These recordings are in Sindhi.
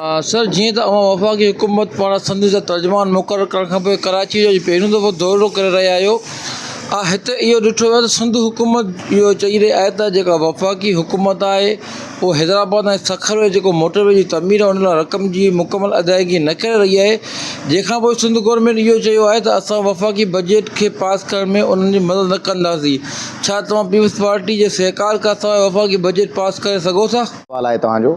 سر جيئن ته اوهان وفاقي حڪومت پاران سنڌ جا ترجمان مقرر ڪرڻ کان پوء ڪراچي جو اڄ پهريون دفعو دورو ڪري رهيا آهيو هتي اهو ڏٺو ويو ته سنڌ حڪومت اهو چئي رهي آهي ته جيڪا وفاقي حڪومت آهي اهو حيدرآباد ۽ سکر ۾ جيڪو موٽر وي جي تعمير آهي ان لاء رقم جي مڪمل ادائگي نه ڪري رهي آهي جنهن کان پوء سنڌ گورنمينٽ اهو چيو آهي ته اسان وفاقي بجيٽ کي پاس ڪرڻ ۾ انهن جي مدد نه ڪنداسين ڇا توهان پيپلز پارٽي جي سهڪار کان سواء وفاقي بجيٽ پاس ڪري سگهو ٿا؟ سوال آهي توهان جو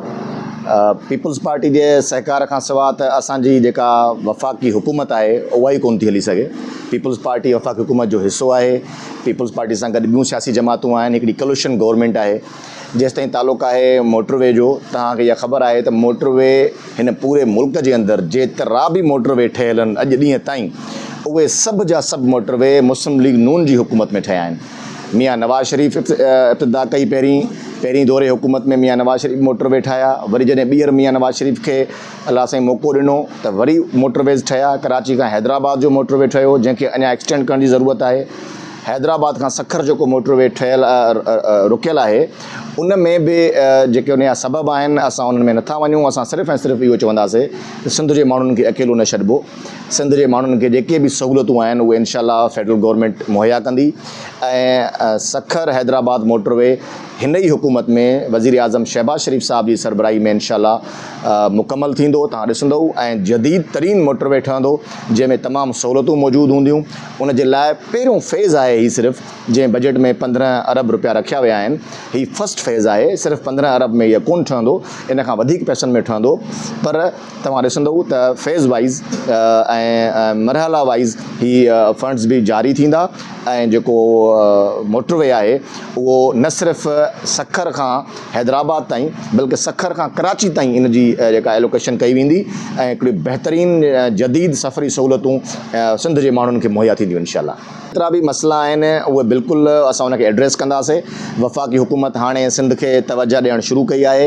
پيپلز پارٽي جي سهڪار کان سواء ته اسان جي جيڪا وفاقي حڪومت آهي اها ئي ڪونه ٿي هلي سگهي. پيپلز پارٽي وفاقي حڪومت جو حصو آهي. پيپلز پارٽي سان گڏ ٻيون سياسي جماعتون آهن. هڪڙي ڪلوشن گورنمينٽ آهي. جيستائين تعلق آهي موٽر وي جو توهان کي اها خبر آهي ته موٽر وي هن پوري ملڪ جي اندر جيترا به موٽر وي ٺهيل آهن اڄ ڏينهن تائين اهي سڀ جا سڀ موٽر وي مسلم ليگ نون جي حڪومت ۾ ٺهيا آهن. ميان نواز شريف ابتدا ڪئي پهرين پهرين دور حڪومت ۾ ميان نواز شريف موٽر وي ٺاهيا وري جڏهن ٻيهر ميان نواز شريف کي الله سائين موقعو ڏنو ته وري موٽر ويز ٺهيا ڪراچي کان حيدرآباد جو موٽر وي ٺهيو جنهن کي اڃا ايڪسٽينڊ ڪرڻ جي ضرورت آهي حيدرآباد کان سکر جيڪو موٽر وي ٺهيل رڪيل آهي ان ۾ به جيڪي ان جا سبب آهن اسان انهن ۾ نٿا وڃون اسان صرف ۽ صرف اهو چونداسي ته سنڌ جي ماڻهن کي اڪيلو نه ڇڏبو سنڌ جي ماڻهن کي جيڪي به سهولتون آهن اهي انشاء الله فيڊرل گورنمينٽ مهيا ڪندي ۽ سکر حيدرآباد موٽر وي هن ئي حڪومت ۾ وزير اعظم شهباز شريف صاحب جي سربراهي ۾ انشاء الله مڪمل ٿيندو توهان ڏسندو ۽ جديد ترين موٽر وي ٺهندو جنهن ۾ تمام سهولتون موجود هونديون ان جي لاء پهريون فيز آهي هي صرف جنهن بجيٽ ۾ 15 ارب روپيا رکيا ويا آهن هي فرسٽ فيز آهي صرف 15 ارب ۾ هي ڪون ٺهندو ان کان وڌيڪ پئسن ۾ ٺهندو پر توهان ڏسندؤ ته فيز وائيز ۽ مرحلا وائيز هي فنڊز به جاري ٿيندا ۽ جيڪو موٽر وي آهي اهو نه صرف سکر کان حيدرآباد تائين بلڪه سکر کان ڪراچي تائين ان جي جيڪا ايلوڪيشن ڪئي ويندي ۽ هڪڙي بهترين جديد سفري سهولتون سنڌ جي ماڻهن کي مهيا ٿينديون انشاء الله. جيترا به مسئلا آهن اهي بلڪل اسان ان کي ايڊريس ڪنداسي وفاقي حڪومت هاڻي سنڌ کي توجه ڏيڻ شروع ڪئي آهي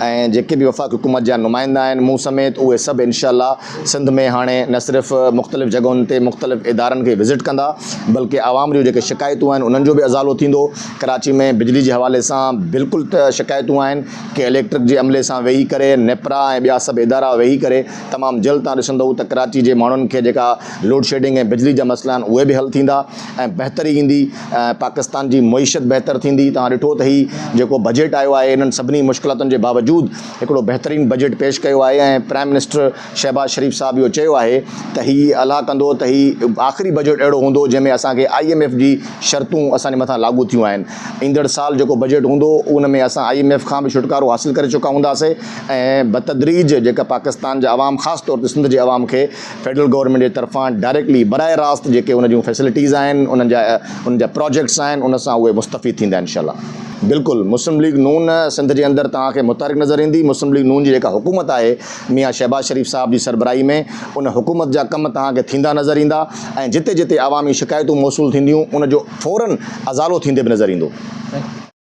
۽ جيڪي به وفاقي حڪومت جا نمائندا آهن مون سميت اهي سڀ انشاء الله سنڌ ۾ هاڻي نه صرف مختلف جڳهن تي مختلف ادارن کي وزٽ ڪندا بلڪه عوام جون جيڪي شڪايتون آهن انهن جو به ازالو ٿيندو ڪراچي ۾ بجلي جي حوالي سان بلڪل شڪايتون آهن ڪي اليڪٽرڪ جي عملي سان ويهي ڪري نيپرا ۽ ٻيا سڀ ادارا ويهي ڪري تمام جلد تان ڏسندو ته ڪراچي جي ماڻهن کي جيڪا لوڊشيڊنگ ۽ بجلي جا مسئلا آهن اهي به حل ٿيندا ۽ بهتري ايندي ۽ پاڪستان جي معيشت بهتر ٿيندي توهان ڏٺو ته هي جيڪو بجيٽ آيو آهي انهن سڀني مشڪلاتن جي باوجود هڪڙو بهترين بجيٽ پيش ڪيو آهي ۽ پرائم منسٽر شهباز شريف صاحب اهو چيو آهي ته هي الله ڪندو ته هي آخري بجيٽ اهڙو هوندو جنهن ۾ اسان کي I M F جي شرطون اسان جي مٿان لاڳو ٿيون آهن ايندڙ سال جيڪو بجيٽ هوندو ان ۾ اسان I M F کان به ڇوٽڪارو حاصل ڪري چڪا هونداسي ۽ بتدريج جيڪا پاڪستان جا عوام خاص طور تي سنڌ جي عوام کي فيڊرل گورنمينٽ جي طرفان ڊائريڪٽلي براهه راست جيڪي ان جون فيسلٽيز آهن انهن جا انهن جا پراجيڪٽس آهن ان سان اهي مستفيد ٿيندا انشاء الله. بلڪل مسلم ليگ نون سنڌ جي اندر توهان کي متحرڪ نظر ايندي مسلم ليگ نون جي جيڪا حڪومت آهي ميان شهباز شريف صاحب جي سربراهي ۾ ان حڪومت جا ڪم توهان کي ٿيندا نظر ايندا ۽ جتي جتي عوامي شڪايتون موصول ٿينديون ان جو فورن ازالو ٿيندي به نظر ايندو.